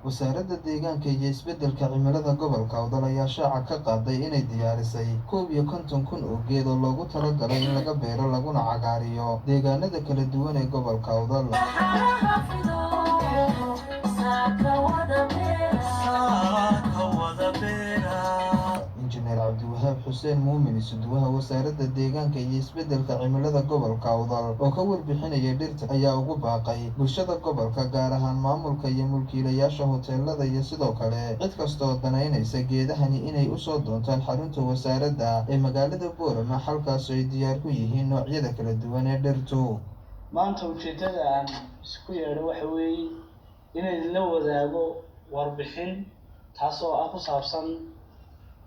Wasaaradda Deegaanka iyo Isbeddelka Cimilada gobolka Awdal ayaa shaaca ka qaaday inay diyaarisay 51,000 oo geed oo loogu talagalay in laga beero laguna cagaariyo deegaanada kala duwan ee gobolka Awdal. Injineer Cabdiwahaab Xuseen Muumin, isuduwaha Wasaaradda Deegaanka iyo Isbeddelka Cimilada gobolka Awdal, oo ka warbixinayay dhirta, ayaa ugu baaqay bulshada gobolka, gaar ahaan maamulka iyo mulkiilayaasha hoteelada iyo sidoo kale cid kasta oo danaynaysa geedahani, inay usoo doontaan xarunta wasaaradda ee magaalada Boorama, halkaasoo ay diyaar ku yihiin noocyada kala duwan ee dhirtu. Maanta ujeeddada aan isku yeedho waxa weeye inay la wadaago warbixin taasoo ah ku saabsan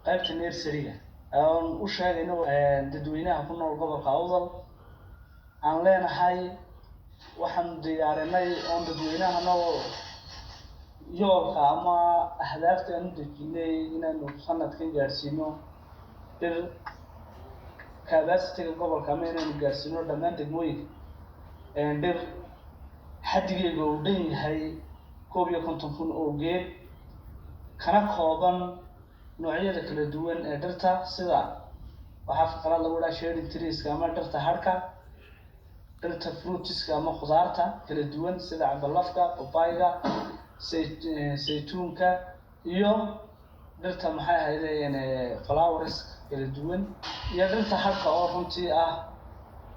qaybta nursery-ga oon u sheegayno dadweynaha ku nool gobolka Awdal. Aan leenahay waxaanu diyaarinay oon dadweynahana yoolka ama ahdaafta aan u dejinay inaanu sanadkan gaadhsiino dhir capacity-ga gobolka ama inaanu gaadhsiino dhammaan degmooyinka dhir xaddigeega uu dhan yahay 51,000 oo geed, kana kooban noocyada kala duwan ee dhirta, sida waxaa afqalaad lagu dhaha shading trees-ka ama dhirta hadhka, dhirta fruits-ka ama khudaarta kala duwan sida cambalafka, babayga, saytuunka iyo dhirta maxay ahaydeen flowers kala duwan, iyo dhirta hadhka oo runtii ah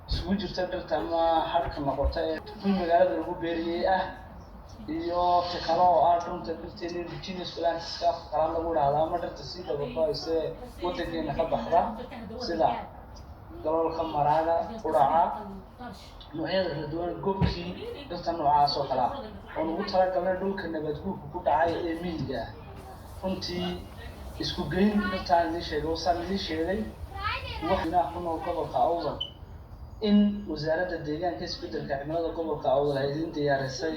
isugu jirta dhirta ama hadhka noqota ee run magaalada lagu beeriyey ah, iyo ti kale oo ah dhunta dhirteena indigenous plants-ka afqalaad lagu dhahda ama dhirta sii dabago'aysa waddankeena ka baxda, sida galoolka, maraaga, quraca, noocyada kala duwan, gobkii, dhirta noocaas oo kale ah oon ugu talagalnay dhulka nabaad guurka ku dhacay ee miyiga ah. Runtii isku geyn dhirtaan idiin sheegay, wasaan idiin sheegay waxaa ku nool gobolka Awdal in Wasaaradda Deegaanka Isbeddelka Cimilada gobolka Awdal ay idiin diyaarisay.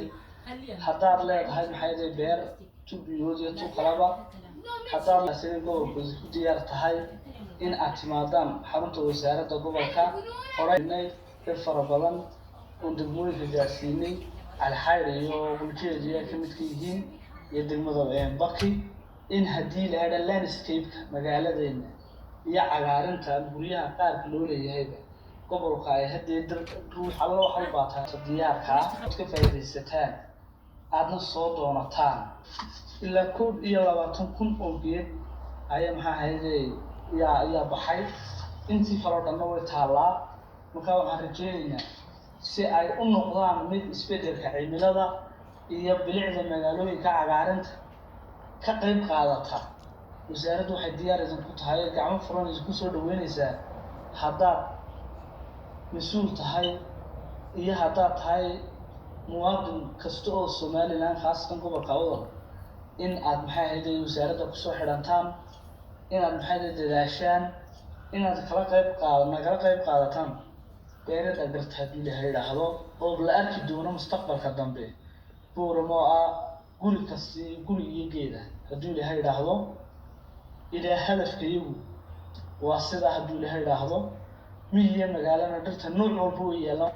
Haddaad leedahay maxay tahay beer tu biyood iyo tu kalaba, haddaad sida gobolku ku diyaar tahay in aad timaadaan xarunta wasaaradda gobolka. Horeynay dhir fara badan oon degmooyinka gaarsiinay, Calixayr iyo Quljeed iyo ay ka midka yihiin iyo degmada Baki, in haddii la helo landscape-ka magaaladeena iyo cagaarinta guryaha qaarka loo leeyahayba gobolka ay haddee dhir ruux allo waxa u baataa diyaarka ah ad ka faa'iidaysataan aadna soo doonataan. Ilaa 21,000 oo geed ayaa maxaa ahayde yaa baxay, intii kaloo dhanna way taallaa. Marka waxaan rajeynaynaa si ay u noqdaan mid isbeddelka cimilada iyo bilicda magaalooyinka cagaarinta ka qayb qaadata, wasaaraddu waxay diyaar idinku tahay, gacmo furan idinku soo dhaweynaysaa, haddaad mas-uul tahay iyo haddaad tahay muwaadin kasta oo Somaliland, khaasatan gobolka Awdal, in aad maxay ahayde wasaaradda kusoo xidhantaan, inaad maxay ahayde dadaashaan, inaad kala qayb qaad nagala qayb qaadataan beerida dhirta haddii la yidhaahdo, oo la arki doono mustaqbalka dambe Boorama oo ah guri kasti guri iyo geeda haddii la yidhaahdo. Ilaa hadafka iyagu waa sidaa haddii la yidhaahdo, miyi iyo magaalana dhirta nooc walba way yaallaan.